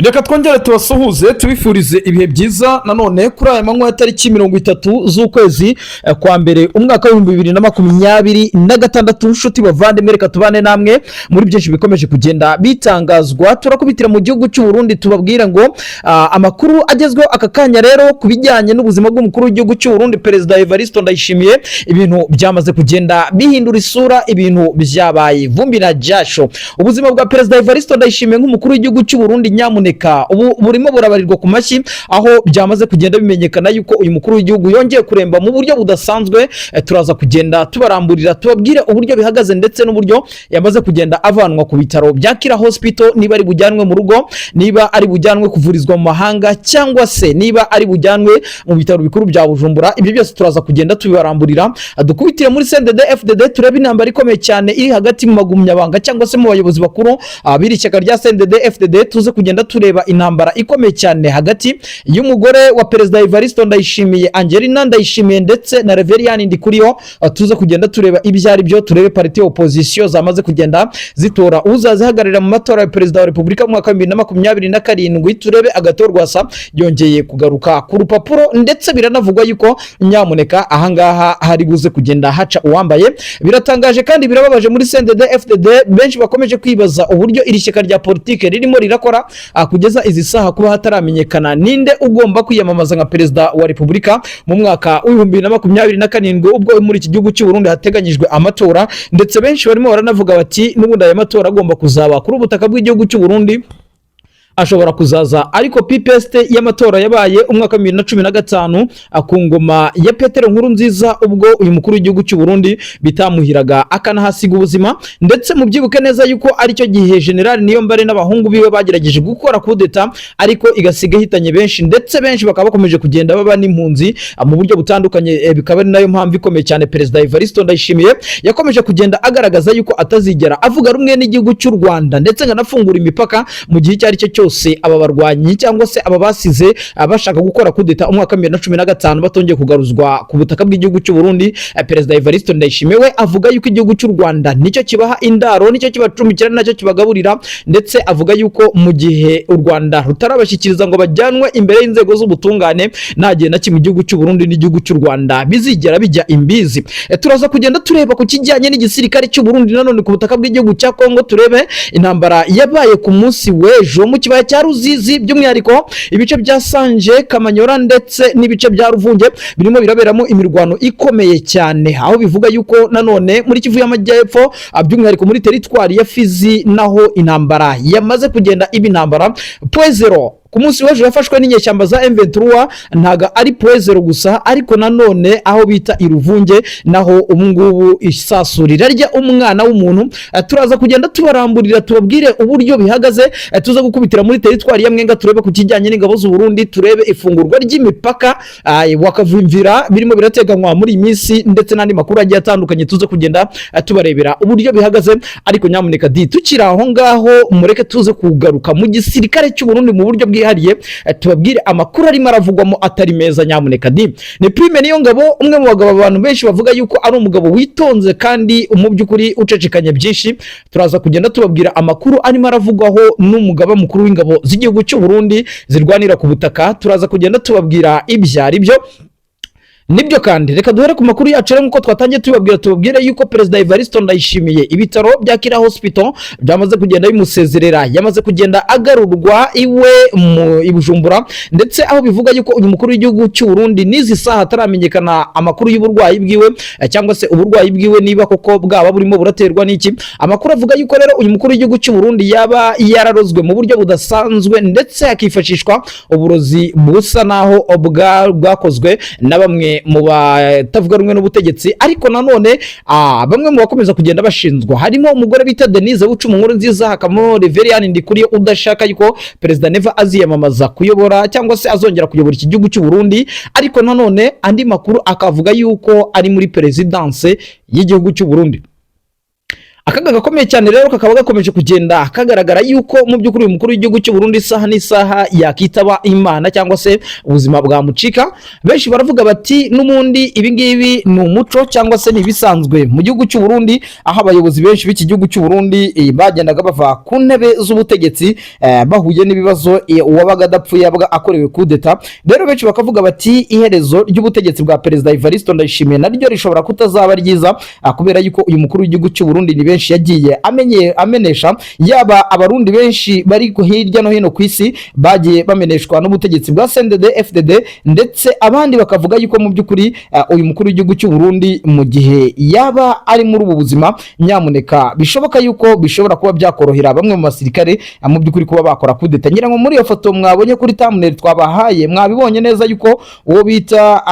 Reka twongere tubasuhuze, tubifurize ibihe byiza nanone kuri aya manywa ya tariki 30 z'ukwezi kwa mbere, umwaka w'2026. Nshuti bavandimwe, reka tubane namwe muri byinshi bikomeje kugenda bitangazwa. Turakubitira mu gihugu cy'u Burundi, tubabwire ngo amakuru agezweho aka kanya rero ku bijyanye n'ubuzima bw'umukuru w'igihugu cy'u Burundi, Perezida Evariste Ndayishimiye, ibintu byamaze kugenda bihindura isura, ibintu byabaye vumbi na jasho. Ubuzima bwa Perezida Evariste Ndayishimiye nk'umukuru w'igihugu cy'u Burundi, nyamuneka, ubu burimo burabarirwa ku mashyi, aho byamaze kugenda bimenyekana yuko uyu mukuru w'igihugu yongeye kuremba mu buryo budasanzwe. Turaza kugenda tubaramburira, tubabwire uburyo bihagaze ndetse n'uburyo yamaze kugenda avanwa ku bitaro bya Kira Hospital, niba ari bujyanwe mu rugo, niba ari bujyanwe kuvurizwa mu mahanga, cyangwa se niba ari bujyanwe mu bitaro bikuru bya Bujumbura. Ibyo byose turaza kugenda tubibaramburira. Dukubitire muri CNDD FDD, turebe intambara ikomeye cyane iri hagati mu magumyabanga cyangwa se mu bayobozi bakuru b'iri shyaka rya CNDD FDD. Tuze kugenda tureba intambara ikomeye cyane hagati y'umugore wa Perezida Evariste Ndayishimiye, Angelina Ndayishimiye, ndetse na Reverien Ndikuriyo. Tuze kugenda tureba ibyo ari byo, turebe parti opposition zamaze kugenda zitora uzazihagararira mu matora ya Perezida wa Repubulika mu mwaka wa 2027. Turebe Agathon Rwasa yongeye kugaruka ku rupapuro, ndetse biranavugwa yuko nyamuneka ahangaha hari buze kugenda haca uwambaye. Biratangaje kandi birababaje muri CNDD FDD, benshi bakomeje kwibaza uburyo iri shyaka rya politike ririmo rirakora kugeza izi saha kuba hataramenyekana ninde ugomba kwiyamamaza nka Perezida wa Repubulika mu mwaka w'2027, ubwo muri iki gihugu cy'u Burundi hateganyijwe amatora. Ndetse benshi barimo baranavuga bati n'ubundi aya matora agomba kuzaba kuri ubutaka bw'igihugu cy'u Burundi, ashobora kuzaza ariko PPST y'amatora yabaye umwaka wa 2015 ku ngoma ya Petero Nkurunziza, ubwo uyu mukuru w'igihugu cy'u Burundi bitamuhiraga akanahasiga ubuzima. Ndetse mubyibuke neza yuko aricyo gihe General Niyombare n'abahungu biwe bagerageje gukora kudeta, ariko igasiga ihitanye benshi, ndetse benshi bakaba bakomeje kugenda baba n'impunzi mu buryo butandukanye. Bikaba ari nayo mpamvu ikomeye cyane Perezida Evariste Ndayishimiye yakomeje kugenda agaragaza yuko atazigera avuga rumwe n'igihugu cy'u Rwanda, ndetse nganafungura imipaka mu gihe icyo ari cyo cyose aba barwanyi cyangwa se aba basize bashaka gukora kudeta umwaka wa 2015 batongeye kugaruzwa ku butaka bw'igihugu cy'u Burundi. Perezida Evariste Ndayishimiye we avuga yuko igihugu cy'u Rwanda nicyo kibaha indaro, nicyo kibacumbikira, nacyo kibagaburira, ndetse avuga yuko mu gihe u Rwanda rutarabashyikiriza ngo bajyanwe imbere y'inzego z'ubutungane, nta gihe na kimwe igihugu cy'u Burundi n'igihugu cy'u Rwanda bizigera bijya imbizi. Turaza kugenda tureba ku kijyanye n'igisirikare cy'u Burundi nanone ku butaka bw'igihugu cya Kongo, turebe intambara yabaye ku munsi w'ejo mu kibaya cya Ruzizi, by'umwihariko ibice bya Sanje, Kamanyora ndetse n'ibice bya Ruvunge birimo biraberamo imirwano ikomeye cyane, aho bivuga yuko nanone muri Kivu y'Amajyepfo, by'umwihariko muri teritwari ya Fizi, naho intambara yamaze kugenda iba intambara. Point Zéro ku munsi w'ejo yafashwe n'inyeshyamba za M23, ntago ari Point Zéro gusa, ariko nanone aho bita Iruvunge naho ubu ngubu isasu rirarya umwana w'umuntu. Turaza kugenda tubaramburira, tubabwire uburyo bihagaze. Tuza gukubitira muri teritwari ya Mwenga, turebe ku kijyanye n'ingabo z'u Burundi, turebe ifungurwa ry'imipaka wakavimvira birimo birateganywa muri iyi minsi, ndetse n'andi makuru agiye atandukanye tuze kugenda tubarebera uburyo bihagaze. Ariko nyamuneka di tukiri aho ngaho, mureke tuze kugaruka mu gisirikare cy'u Burundi mu buryo bwihariye, tubabwire amakuru arimo aravugwamo atari meza. Nyamuneka di ni Prime Niyongabo, umwe mu bagabo abantu benshi bavuga yuko ari umugabo witonze kandi mu by'ukuri ucecekanye byinshi. Turaza kugenda tubabwira amakuru arimo aravugwaho n'umugaba mukuru w'ingabo z'igihugu cy'u Burundi zirwanira ku butaka. Turaza kugenda tubabwira ibyo ari byo nibyo. Kandi reka duhere ku makuru yacu rero, nk'uko twatangiye tubabwira, tubabwire yuko Perezida Evariste Ndayishimiye ibitaro bya Kira Hospital byamaze kugenda bimusezerera, yamaze kugenda agarurwa iwe mu i Bujumbura, ndetse aho bivuga yuko uyu mukuru w'igihugu cy'u Burundi n'izi saha ataramenyekana amakuru y'uburwayi bwiwe, cyangwa se uburwayi bwiwe niba koko bwaba burimo buraterwa n'iki. Amakuru avuga yuko rero uyu mukuru w'igihugu cy'u Burundi yaba yararozwe mu buryo budasanzwe, ndetse hakifashishwa uburozi busa naho bwakozwe na bamwe mu batavuga rumwe n'ubutegetsi. Ariko nanone bamwe mu bakomeza kugenda bashinzwa harimo umugore bita Denise Bucuma Nkuru Nziza, hakabamo Reverien Ndikuriyo udashaka yuko Perezida Neva aziyamamaza kuyobora cyangwa se azongera kuyobora iki gihugu cy'u Burundi. Ariko nanone andi makuru akavuga yuko ari muri perezidanse y'igihugu cy'u Burundi. Akaga gakomeye cyane rero kakaba gakomeje kugenda kagaragara yuko mu by'ukuri uyu mukuru w'igihugu cy'u Burundi isaha n'isaha yakitaba Imana cyangwa se ubuzima bwamucika. Benshi baravuga bati n'ubundi ibi ngibi ni umuco cyangwa se ni ibisanzwe mu gihugu cy'u Burundi, aho abayobozi benshi b'iki gihugu cy'u Burundi bagendaga bava ku ntebe z'ubutegetsi bahuye n'ibibazo, uwabaga adapfuye yabaga akorewe kudeta. Rero benshi bakavuga bati iherezo ry'ubutegetsi bwa Perezida Evariste Ndayishimiye naryo rishobora kutazaba ryiza, kubera yuko uyu mukuru w'igihugu cy'u Burundi ni benshi yagiye amenye amenesha, yaba Abarundi benshi bari hirya no hino ku isi bagiye bameneshwa n'ubutegetsi bwa CNDD FDD, ndetse abandi bakavuga yuko mu by'ukuri uyu mukuru w'igihugu cy'u Burundi mu gihe yaba ari muri ubu buzima, nyamuneka bishoboka yuko bishobora kuba byakorohera bamwe mu basirikare mu by'ukuri kuba bakora kudeta. Ngira ngo muri iyo foto mwabonye kuri thumbnail twabahaye, mwabibonye neza yuko uwo bita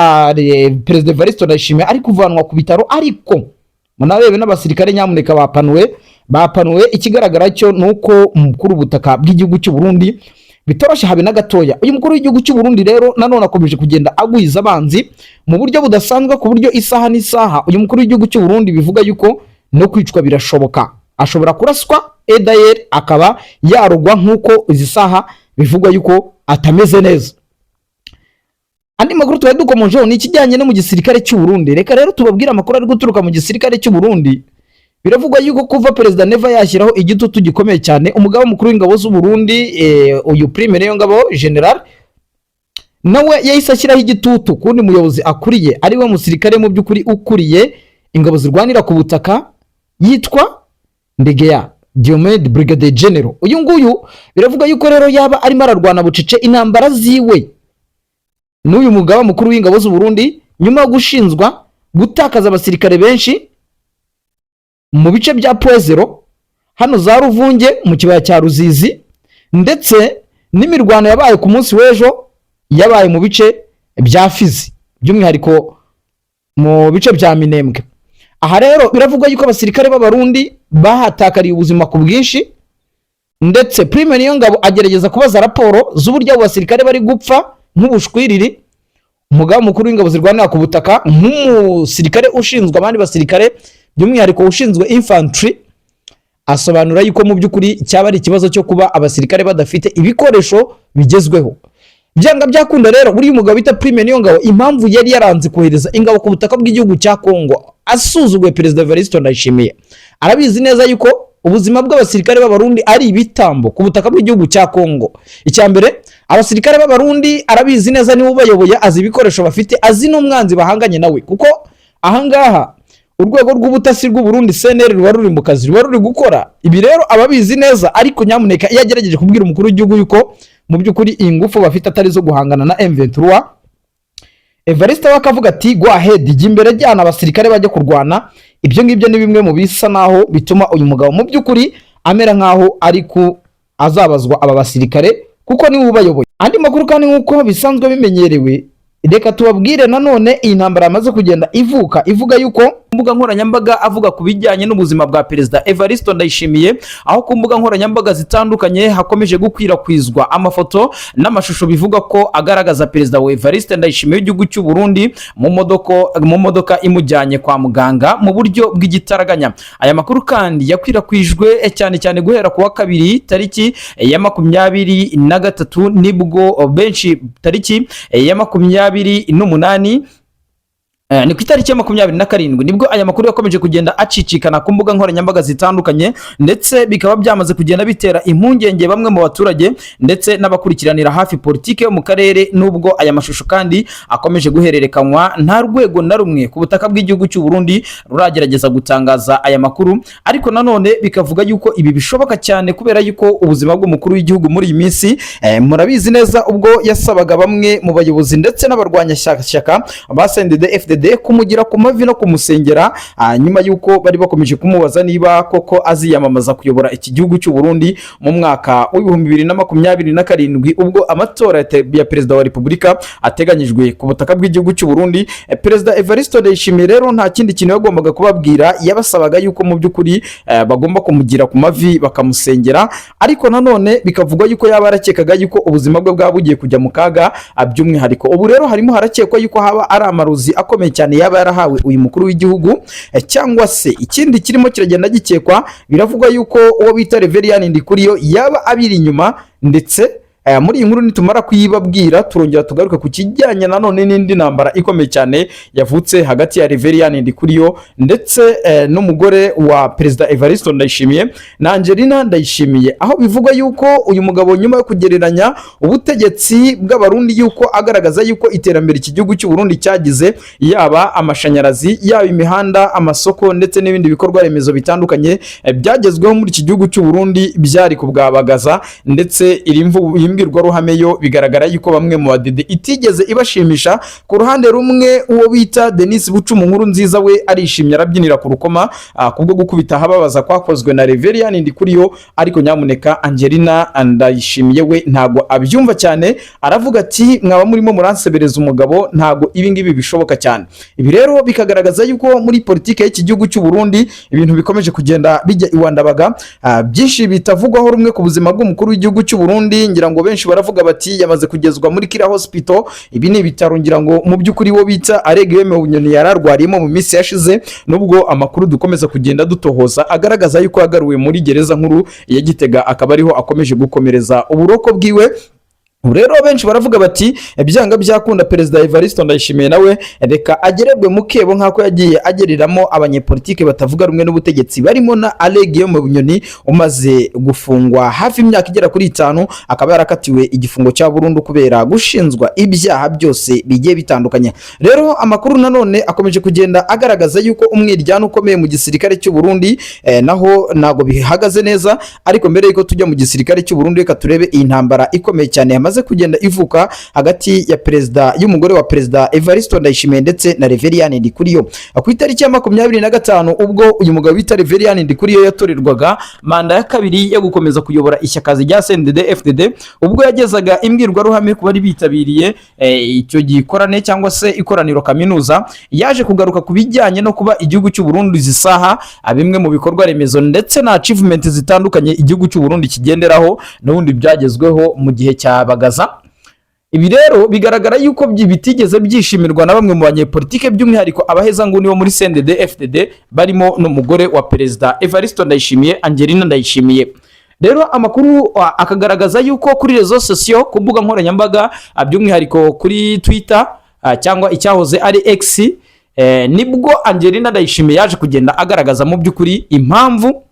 Perezida Evariste Ndayishimiye ari kuvanwa ku bitaro, ariko munarebe n'abasirikare nyamuneka bapanuwe, bapanuwe. Ikigaragara cyo ni uko umukuru ubutaka bw'igihugu cy'u Burundi bitoroshye habe na gatoya. Uyu mukuru w'igihugu cy'u Burundi rero nanone akomeje kugenda agwiza abanzi mu buryo budasanzwe, ku buryo isaha n'isaha uyu mukuru w'igihugu cy'u Burundi bivuga yuko no kwicwa birashoboka, ashobora kuraswa edayeri akaba yarugwa, nk'uko izi saha bivugwa yuko atameze neza. Andi makuru twari dukomojeho ni ikijyanye no mu gisirikare cy'u Burundi. Reka rero tubabwire amakuru ari guturuka mu gisirikare cy'u Burundi. Biravugwa yuko kuva Perezida Neva yashyiraho igitutu gikomeye cyane umugaba mukuru w'ingabo z'u Burundi, uyu Prime Niyongabo General, nawe yahise ashyiraho igitutu ku wundi muyobozi akuriye, ari we musirikare mu by'ukuri ukuriye ingabo zirwanira ku butaka, yitwa Ndegeya Diomede, Brigadier General. Uyu nguyu biravuga yuko rero yaba arimo ararwana bucece intambara ziwe n'uyu mugaba mukuru w'ingabo z'u Burundi, nyuma yo gushinzwa gutakaza abasirikare benshi mu bice bya Pwezero hano za Ruvunge mu kibaya cya Ruzizi, ndetse n'imirwano yabaye ku munsi w'ejo yabaye mu bice bya Fizi, by'umwihariko mu bice bya Minembwe. Aha rero biravugwa yuko abasirikare b'Abarundi bahatakariye ubuzima ku bwinshi, ndetse Prime Niyongabo agerageza kubaza raporo z'uburyo abo basirikare bari gupfa nk'ubushwiriri. Umugaba mukuru w'ingabo zirwanira ku butaka, nk'umusirikare ushinzwe abandi basirikare, by'umwihariko ushinzwe infantry, asobanura yuko mu by'ukuri cyaba ari ikibazo cyo kuba abasirikare badafite ibikoresho bigezweho. Byanga byakunda rero, buriya umugabo bita Prime Niyongabo, impamvu yari yaranze kohereza ingabo ku butaka bw'igihugu cya Kongo asuzuguye Perezida Evariste Ndayishimiye, arabizi neza yuko ubuzima bw'abasirikare b'Abarundi ari ibitambo ku butaka bw'igihugu cya Kongo. Icya mbere, abasirikare b'Abarundi arabizi neza, niwe ubayoboye, azi ibikoresho bafite, azi n'umwanzi bahanganye nawe, kuko ahangaha urwego rw'ubutasi rw'u Burundi CNR ruba ruri mu kazi, ruba ruri gukora. Ibi rero ababizi neza, ariko nyamuneka iyo agerageje kubwira umukuru w'igihugu yuko mu by'ukuri ingufu bafite atari zo guhangana na M23, Evariste we akavuga ati "Go ahead, jya imbere, jyana abasirikare bajya kurwana." Ibyo ngibyo ni bimwe mu bisa naho bituma uyu mugabo mu by'ukuri amera nkaho ari ku azabazwa aba basirikare, kuko niwe ubayoboye. Andi makuru kandi, nk'uko bisanzwe bimenyerewe, reka tubabwire nanone iyi ntambara yamaze kugenda ivuka, ivuga yuko mbuga nkoranyambaga avuga ku bijyanye n'ubuzima bwa Perezida Evariste Ndayishimiye, aho ku mbuga nkoranyambaga zitandukanye hakomeje gukwirakwizwa amafoto n'amashusho bivuga ko agaragaza Perezida wa Evariste Ndayishimiye w'igihugu cy'u Burundi mu modoka imujyanye kwa muganga mu buryo bw'igitaraganya. Aya makuru kandi yakwirakwijwe cyane cyane guhera ku wa kabiri tariki ya 23, nibwo benshi tariki ya 28, ni ku itariki ya 27 nibwo aya makuru yakomeje kugenda acicikana ku mbuga nkoranyambaga zitandukanye, ndetse bikaba byamaze kugenda bitera impungenge bamwe mu baturage ndetse n'abakurikiranira hafi politiki yo mu karere. Nubwo aya mashusho kandi akomeje guhererekanywa, nta rwego na rumwe ku butaka bw'igihugu cy'u Burundi ruragerageza gutangaza aya makuru, ariko nanone bikavuga yuko ibi bishoboka cyane kubera yuko ubuzima bw'umukuru w'igihugu muri iyi minsi, murabizi neza, ubwo yasabaga bamwe mu bayobozi ndetse n'abarwanyashyaka ba CNDD FDD kumugira ku mavi no kumusengera, nyuma y'uko bari bakomeje kumubaza niba koko aziyamamaza kuyobora iki gihugu cy'u Burundi mu mwaka wa 2027, ubwo amatora ya perezida wa repubulika ateganyijwe ku butaka bw'igihugu cy'u Burundi. Perezida Evariste Ndayishimiye rero nta kindi kintu yagombaga kubabwira, yabasabaga yuko mu by'ukuri bagomba kumugira ku mavi bakamusengera, ariko nanone bikavugwa yuko yaba yarakekaga yuko ubuzima bwe bwaba bugiye kujya mu kaga. By'umwihariko ubu rero harimo harakekwa yuko haba ari amarozi akomeye. ikomeye cyane yaba yarahawe uyu mukuru w'igihugu, cyangwa se ikindi kirimo kiragenda gikekwa. Biravugwa yuko uwo bita Reverien Ndikuriyo yaba abiri inyuma. Ndetse muri iyi nkuru nitumara kuyibabwira, turongera tugaruke ku kijyanye nanone n'indi ntambara ikomeye cyane yavutse hagati ya Reverien Ndikuriyo ndetse n'umugore wa Perezida Evariste Ndayishimiye na Angelina Ndayishimiye, aho bivugwa yuko uyu mugabo, nyuma yo kugereranya ubutegetsi bw'Abarundi, yuko agaragaza yuko iterambere iki gihugu cy'u Burundi cyagize, yaba amashanyarazi, yaba imihanda, amasoko ndetse n'ibindi bikorwa remezo bitandukanye byagezweho muri iki gihugu cy'u Burundi, byari ku bwa Bagaza. Ndetse iri iyi mbwirwaruhame yo bigaragara yuko bamwe mu badede itigeze ibashimisha. Ku ruhande rumwe, uwo bita Denis Bucumu Nkuru Nziza we arishimye, arabyinira ku rukoma kubwo gukubita ahababaza kwakozwe na Reverien Ndikuriyo. Ariko nyamuneka, Angelina Ndayishimiye we ntago abyumva cyane, aravuga ati: "Mwaba murimo muransebereza umugabo, ntago ibi ngibi bishoboka cyane." Ibi rero bikagaragaza yuko muri politike y'iki gihugu cy'u Burundi ibintu bikomeje kugenda bijya iwandabaga. Byinshi bitavugwaho rumwe ku buzima bw'umukuru w'igihugu cy'u Burundi. Ngira ngo benshi baravuga bati yamaze kugezwa muri Kira Hospital. Ibi ni ibitaro ngira ngo mu by'ukuri wo bita Alain Guillaume Bunyoni yararwariyemo mu minsi yashize, nubwo amakuru dukomeza kugenda dutohoza agaragaza yuko yagaruwe muri gereza nkuru ya Gitega, akaba ariho akomeje gukomereza uburoko bwiwe. Ubu rero benshi baravuga bati byanga byakunda, Perezida Evariste Ndayishimiye nawe reka agererwe mu kebo nk'ako yagiye agereramo abanyepolitike batavuga rumwe n'ubutegetsi, barimo na Alain Guillaume Bunyoni umaze gufungwa hafi imyaka igera kuri 5, akaba yarakatiwe igifungo cya burundu kubera gushinjwa ibyaha byose bigiye bitandukanye. Rero amakuru nanone akomeje kugenda agaragaza yuko umwiryane ukomeye mu gisirikare cy'u Burundi, naho ntabwo bihagaze neza. Ariko mbere yuko tujya mu gisirikare cy'u Burundi, reka turebe iyi ntambara ikomeye cyane yamaze kugenda ivuka hagati ya perezida y'umugore wa Perezida Evariste Ndayishimiye ndetse na Reverien Ndikuriyo. Ku itariki ya 25, ubwo uyu mugabo bita Reverien Ndikuriyo yatorerwaga manda ya kabiri yo gukomeza kuyobora ishyaka rya CNDD FDD, ubwo yagezaga imbwirwaruhame ku bari bitabiriye icyo gikorane cyangwa se ikoraniro kaminuza, yaje kugaruka ku bijyanye no kuba igihugu cy'u Burundi izi saha bimwe mu bikorwa remezo ndetse na achievement zitandukanye igihugu cy'u Burundi kigenderaho n'ubundi byagezweho mu gihe cya Bagaza. Ibi rero bigaragara yuko bitigeze byishimirwa na bamwe mu banyepolitike, by'umwihariko abahezanguni bo muri CNDD FDD, barimo n'umugore wa Perezida Evariste Ndayishimiye, Angelina Ndayishimiye. Rero amakuru akagaragaza yuko kuri réseaux sociaux, ku mbuga nkoranyambaga, by'umwihariko kuri Twitter cyangwa icyahoze ari X, nibwo Angelina Ndayishimiye yaje kugenda agaragaza mu by'ukuri impamvu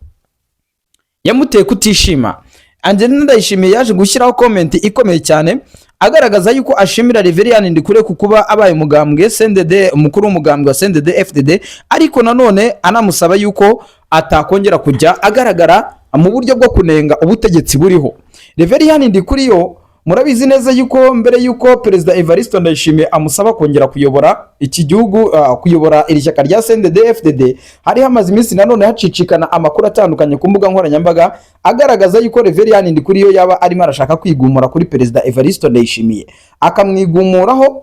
yamuteye kutishima. Angelina Ndayishimiye yaje gushyiraho comment ikomeye cyane, agaragaza yuko ashimira Reverien Ndikuriyo ku kuba abaye umugambwe CNDD, umukuru w'umugambwe wa CNDD FDD, ariko nanone anamusaba yuko atakongera kujya agaragara mu buryo bwo kunenga ubutegetsi buriho. Reverien Ndikuriyo, murabizi neza yuko mbere yuko Perezida Evariste Ndayishimiye amusaba kongera kuyobora iki gihugu, kuyobora iri shyaka rya CNDD FDD, hari hamaze iminsi nanone hacicikana amakuru atandukanye ku mbuga nkoranyambaga agaragaza yuko Reverien Ndikuriyo yaba arimo arashaka kwigumura kuri Perezida Evariste Ndayishimiye, akamwigumuraho.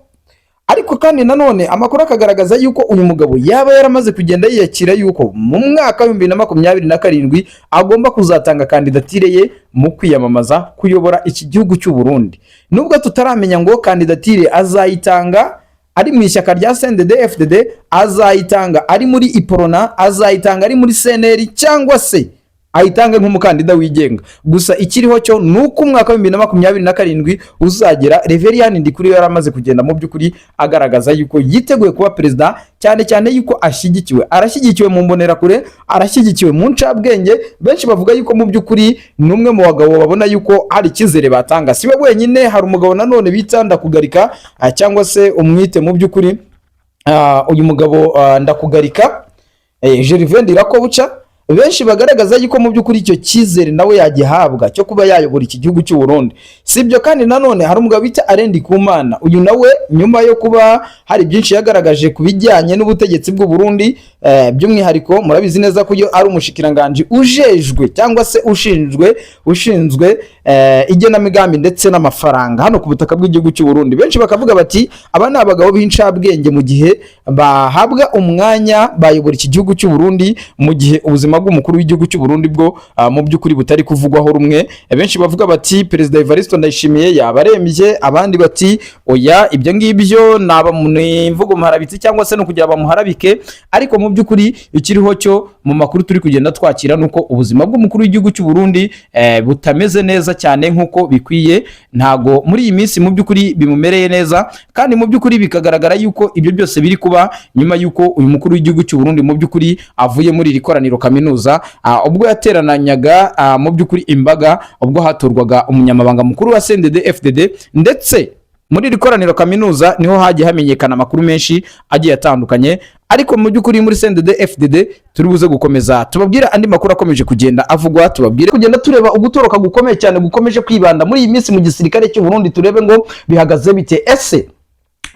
Ariko kandi nanone amakuru akagaragaza yuko uyu mugabo yaba yaramaze kugenda yiyakira yuko mu mwaka wa 2027 agomba kuzatanga kandidatire ye mu kwiyamamaza kuyobora iki gihugu cy'u Burundi, nubwo tutaramenya ngo kandidatire azayitanga ari mu ishyaka rya CNDD FDD, azayitanga ari muri Iprona, azayitanga ari muri CNL, cyangwa se ayitange nk'umukandida wigenga. Gusa ikiriho cyo ni uko umwaka wa 2027 uzagera Reverien Ndikuriyo yaramaze kugenda mu by'ukuri agaragaza yuko yiteguye kuba perezida, cyane cyane yuko ashyigikiwe, arashyigikiwe mu mbonerakure, arashyigikiwe mu ncabwenge. Benshi bavuga yuko mu by'ukuri ni umwe mu bagabo babona yuko hari icyizere batanga. Si we wenyine, hari umugabo nanone bita Ndakugarika, cyangwa se umwite mu by'ukuri uyu mugabo Ndakugarika Gervais Ndirakobuca, benshi bagaragaza yuko mu by'ukuri icyo cyizere nawe yagihabwa cyo kuba yayobora iki gihugu cy'u Burundi. Si ibyo kandi, nanone hari umugabo bita Alain Ndikumana. Uyu nawe, nyuma yo kuba hari byinshi yagaragaje ku bijyanye n'ubutegetsi bw'u Burundi, by'umwihariko murabizi neza ko iyo ari umushikiranganji ujejwe cyangwa se ushinzwe igenamigambi ndetse n'amafaranga hano ku butaka bw'igihugu cy'u Burundi, benshi bakavuga bati aba ni abagabo b'incabwenge, mu gihe bahabwa umwanya bayobora iki gihugu cy'u Burundi mu gihe ubuzima bw'u bw'umukuru w'igihugu cy'u Burundi bwo mu by'ukuri butari kuvugwaho rumwe. Benshi bavuga bati Perezida Evariste Ndayishimiye yaba arembye, abandi bati oya, ibyo ngibyo naba ni imvugo muharabitsi cyangwa se no kugira bamuharabike. Ariko mu by'ukuri ikiriho cyo mu makuru turi kugenda twakira nuko ubuzima bw'umukuru w'igihugu cy'u Burundi butameze neza cyane nk'uko bikwiye. Ntago muri iyi minsi mu by'ukuri bimumereye neza, kandi mu by'ukuri bikagaragara yuko ibyo byose biri kuba nyuma yuko uyu mukuru w'igihugu cy'u Burundi mu by'ukuri avuye muri iri koraniro kaminuza, ubwo yaterananyaga mu by'ukuri imbaga ubwo hatorwaga umunyamabanga mukuru wa CNDD FDD. Ndetse muri iri koraniro kaminuza niho hagiye hamenyekana amakuru menshi agiye atandukanye. Ariko mu by'ukuri muri CNDD FDD turi buze gukomeza tubabwire andi makuru akomeje kugenda avugwa, tubabwire kugenda tureba ugutoroka gukomeye cyane gukomeje kwibanda muri iyi minsi mu gisirikare cy'u Burundi, turebe ngo bihagaze bite. Ese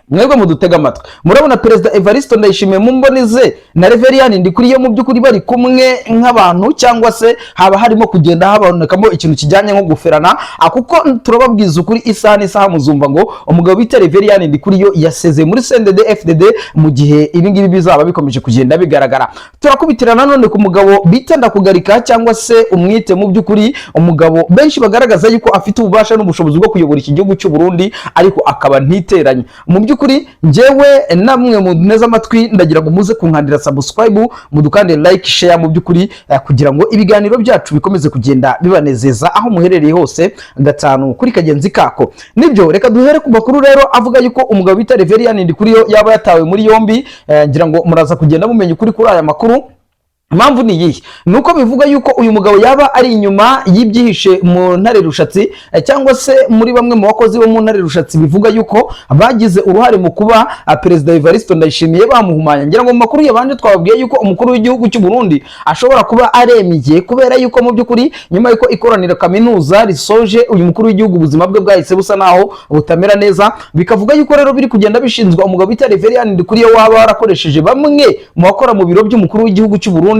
mwebwe mudutega amatwi, murabona Perezida Evariste Ndayishimiye mu mboni ze na Reverien Ndikuriyo mu by'ukuri bari kumwe nk'abantu, cyangwa se haba harimo kugenda habonekamo ikintu kijyanye nko guferana? Kuko turababwiza ukuri, isaha n'isaha muzumva ngo umugabo bita Reverien Ndikuriyo yasezeye muri CNDD FDD mu gihe ibi ngibi bizaba bikomeje kugenda bigaragara. Turakubitira nanone ku mugabo bita Ndakugarika, cyangwa se umwite mu by'ukuri umugabo benshi bagaragaza yuko afite ububasha n'ubushobozi bwo kuyobora iki gihugu cy'u Burundi, ariko akaba ntiteranye. Mu by'ukuri njyewe namwe muneze amatwi, ndagira ngo muze kunkandira subscribe, mudukandire like, share, mu by'ukuri kugira ngo ibiganiro byacu bikomeze kugenda bibanezeza aho muherereye hose, gatanu kuri kagenzi kako. Nibyo, reka duhere ku makuru rero avuga yuko umugabo bita Reverien Ndikuriyo yaba yatawe muri yombi. Ngira ngo muraza kugenda mumenya ukuri kuri aya makuru. Impamvu ni iyihe? Ni uko bivuga yuko uyu mugabo yaba ari inyuma y'ibyihishe mu Ntare Rushatsi, cyangwa se muri bamwe mu bakozi bo mu Ntare Rushatsi bivuga yuko bagize uruhare mu kuba Perezida Evariste Ndayishimiye bamuhumanya. Ngira ngo mu makuru yabanje twababwiye yuko umukuru w'igihugu cy'u Burundi ashobora kuba arembye, kubera yuko mu by'ukuri nyuma yuko ikoraniro kaminuza risoje, uyu mukuru w'igihugu ubuzima bwe bwahise busa naho butamera neza. Bikavuga yuko rero biri kugenda bishinzwa umugabo bita Reverien Ndikuriyo waba warakoresheje bamwe mu bakora mu biro by'umukuru w'igihugu cy'u Burundi,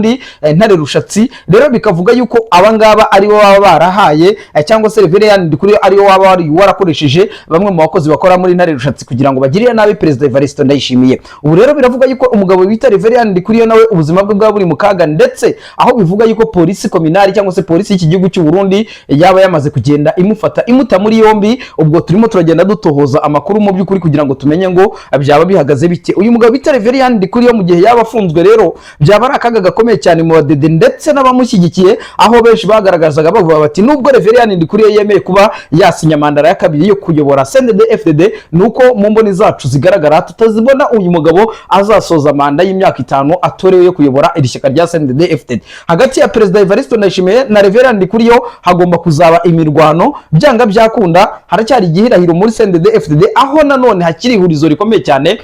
Ntare Rushatsi. Rero bikavuga yuko aba ngaba aribo baba barahaye, cyangwa se Reverien Ndikuriyo aribo waba wari warakoresheje bamwe mu bakozi bakora muri Ntare Rushatsi kugira ngo bagirire nabi Perezida Evariste Ndayishimiye. Ubu rero biravuga yuko umugabo bita Reverien Ndikuriyo nawe ubuzima bwe bwaba buri mu kaga, ndetse aho bivuga yuko polisi kominari cyangwa se polisi y'iki gihugu cy'u Burundi yaba yamaze kugenda imufata imuta muri yombi. Ubwo turimo turagenda dutohoza amakuru mu by'ukuri kugira ngo tumenye ngo byaba bihagaze bite. Uyu mugabo bita Reverien Ndikuriyo mu gihe yaba afunzwe rero byaba ari akaga gakomeye cyane mu badede ndetse n'abamushyigikiye, aho benshi bagaragazaga bavuga bati nubwo Reverien Ndikuriyo yemeye kuba yasinya mandara ya kabiri yo kuyobora CNDD FDD, nuko mu mboni zacu zigaragara tutazibona uyu mugabo azasoza manda y'imyaka 5 atorewe yo kuyobora iri shyaka rya CNDD FDD. Hagati ya Perezida Evariste Ndayishimiye na Reverien Ndikuriyo hagomba kuzaba imirwano byanga byakunda. Haracyari igihirahiro muri CNDD FDD, aho nanone hakiri ihurizo rikomeye cyane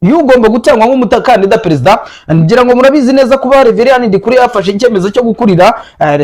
iyo ugomba gutangwa nk'umukandida perezida. Ngira ngo murabizi neza kuba Reverien Ndikuriyo yafashe icyemezo cyo gukurira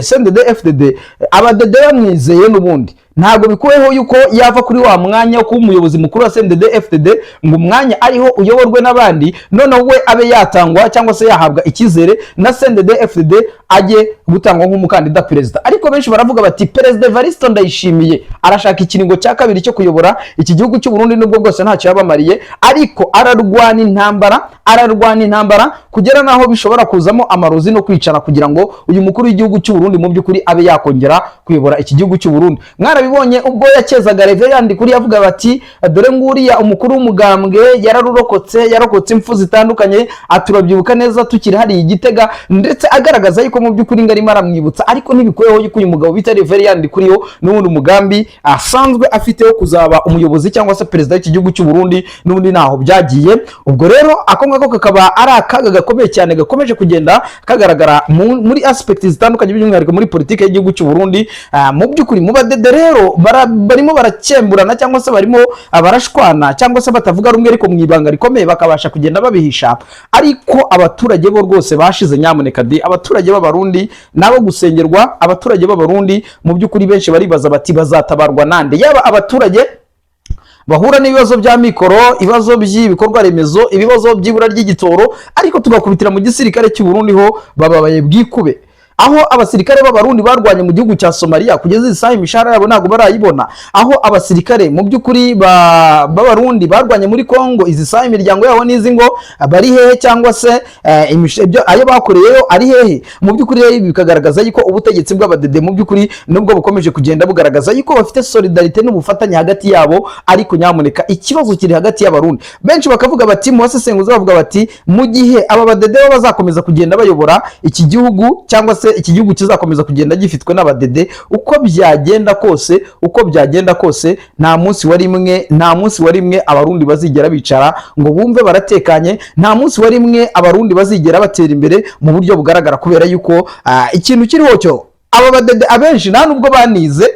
CNDD FDD, abadede bamwizeye n'ubundi ntabwo bikuweho yuko yava kuri wa mwanya wo kuba umuyobozi mukuru wa CNDD FDD ngo umwanya ariho uyoborwe n'abandi, noneho we abe yatangwa cyangwa se yahabwa icyizere na CNDD FDD ajye gutangwa nk'umukandida perezida. Ariko benshi baravuga bati Perezida Evariste Ndayishimiye arashaka ikiringo cya kabiri cyo kuyobora iki gihugu cy'u Burundi, nubwo bwose ntacyo yabamariye, ariko ararwana intambara, ararwana intambara kugera n'aho bishobora kuzamo amarozi no kwicana kugira ngo uyu mukuru w'igihugu cy'u Burundi mu by'ukuri abe yakongera kuyobora iki gihugu cy'u Burundi. Mwarabibonye ubwo yakezaga Reverien Ndikuriyo avuga bati dore nguriya umukuru w'umugambwe yararurokotse, yarokotse impfu zitandukanye, aturabyibuka neza tukiri hariya i Gitega, ndetse agaragaza yuko mu by'ukuri ngo arimo aramwibutsa. Ariko ntibikuyeho yuko uyu mugabo bita Reverien Ndikuriyo n'ubundi umugambi asanzwe afite wo kuzaba umuyobozi cyangwa se perezida w'iki gihugu cy'u Burundi n'ubundi ntaho byagiye. Ubwo rero ako ngako kakaba ari akaga gakomeye cyane gakomeje kugenda kagaragara muri aspect zitandukanye, by'umwihariko muri politiki y'igihugu cy'u Burundi. Mu by'ukuri mu badede rero barimo barakemburana cyangwa se barimo barashwana cyangwa se batavuga rumwe, ariko mu ibanga rikomeye bakabasha kugenda babihisha. Ariko abaturage bo rwose bashize, nyamuneka di. Abaturage b'Abarundi nabo gusengerwa. Abaturage b'Abarundi mu by'ukuri benshi baribaza bati bazatabarwa nande? Yaba abaturage bahura n'ibibazo bya mikoro, ibibazo by'ibikorwa remezo, ibibazo by'ibura ry'igitoro, ariko tugakubitira mu gisirikare cy'u Burundi ho bababaye bwikube. Aho abasirikare b'Abarundi barwanye mu gihugu cya Somalia, kugeza iyi saha imishahara yabo ntabwo barayibona. Aho abasirikare mu by'ukuri b'Abarundi barwanye muri Congo, izi saha imiryango yabo n'izi ngo bari hehe, cyangwa se ayo bakoreyeyo ari hehe? Mu by'ukuri rero ibi bikagaragaza yuko ubutegetsi bw'Abadede mu by'ukuri nubwo bukomeje kugenda bugaragaza yuko bafite solidarité n'ubufatanye hagati yabo, ariko nyamuneka ikibazo kiri hagati y'Abarundi. Benshi bakavuga bati, mu basesenguzi bavuga bati, mu gihe aba badede bo bazakomeza kugenda bayobora iki gihugu, cyangwa se iki gihugu kizakomeza kugenda gifitwe n'Abadede, uko byagenda kose, uko byagenda kose, nta munsi wa rimwe, nta munsi wa rimwe Abarundi bazigera bicara ngo bumve baratekanye. Nta munsi wa rimwe Abarundi bazigera batera imbere mu buryo bugaragara, kubera yuko ikintu kiriho cyo, aba badede abenshi nta nubwo banize.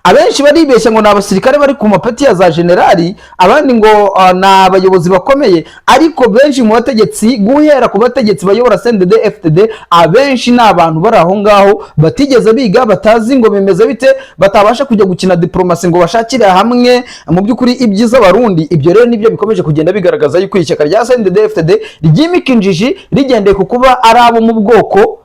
Abenshi baribeshya ngo ni abasirikare bari ku mapeti ya za generali, abandi ngo ni abayobozi bakomeye, ariko benshi mu bategetsi, guhera ku bategetsi bayobora CNDD FDD, abenshi ni abantu bari aho ngaho batigeze biga, batazi ngo bimeze bite, batabasha kujya gukina diplomasi ngo bashakire hamwe mu by'ukuri ibyiza Abarundi. Ibyo rero nibyo bikomeje kugenda bigaragaza yuko ishyaka rya CNDD FDD ryimika injiji rigendeye ku kuba ari abo mu bwoko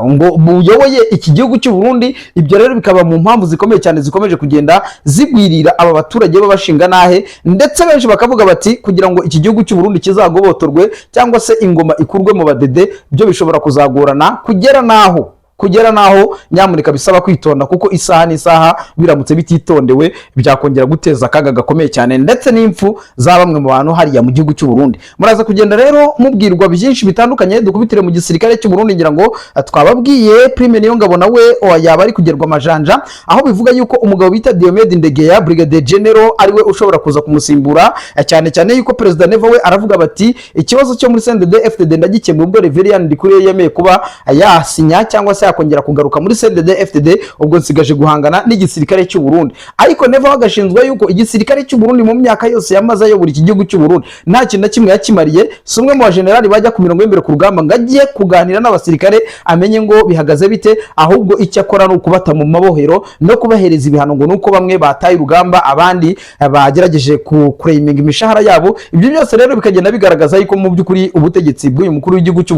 ngo buyoboye iki gihugu cy'u Burundi. Ibyo rero bikaba mu mpamvu zikomeye cyane zikomeje kugenda zigwirira aba baturage b'abashinga nahe. Ndetse benshi bakavuga bati kugira ngo iki gihugu cy'u Burundi kizagobotorwe, cyangwa se ingoma ikurwe mu badede, byo bishobora kuzagorana, kugera naho nyamuneka bisaba kwitonda, kuko isaha n'isaha biramutse bititondewe byakongera guteza akaga gakomeye cyane, ndetse n'impfu za bamwe mu bantu hariya mu gihugu cy'u Burundi. Muraza kugenda rero mubwirwa byinshi bitandukanye. Dukubitire mu gisirikare cy'u Burundi. Ngira ngo twababwiye Prime Niyongabo nawe yaba ari kugerwa amajanja, aho bivuga yuko umugabo bita Diomede Ndegeya, Brigadier General, ariwe ushobora kuza kumusimbura, cyane cyane yuko Perezida Neva we aravuga bati ikibazo cyo muri CNDD FDD ndagikemuye ubwo Reverien Ndikuriyo yemeye kuba yasinya cyangwa se yakongera kugaruka muri CNDD FDD, ubwo nsigaje guhangana n'igisirikare cy'u Burundi. Ariko Neva agashinzwe yuko igisirikare cy'u Burundi mu myaka yose yamaze ayobora iki gihugu cy'u Burundi nta kintu na kimwe yakimariye. Si umwe mu bajenerali bajya ku mirongo y'imbere ku rugamba ngo ajye kuganira n'abasirikare amenye ngo bihagaze bite, ahubwo icyo akora ni ukubata mu mabohero no kubahereza ibihano, ngo nuko bamwe bataye urugamba, abandi bagerageje kureyiminga imishahara yabo. Ibyo byose rero bikagenda bigaragaza yuko mu by'ukuri ubutegetsi bw'uyu mukuru w'igihugu cy'u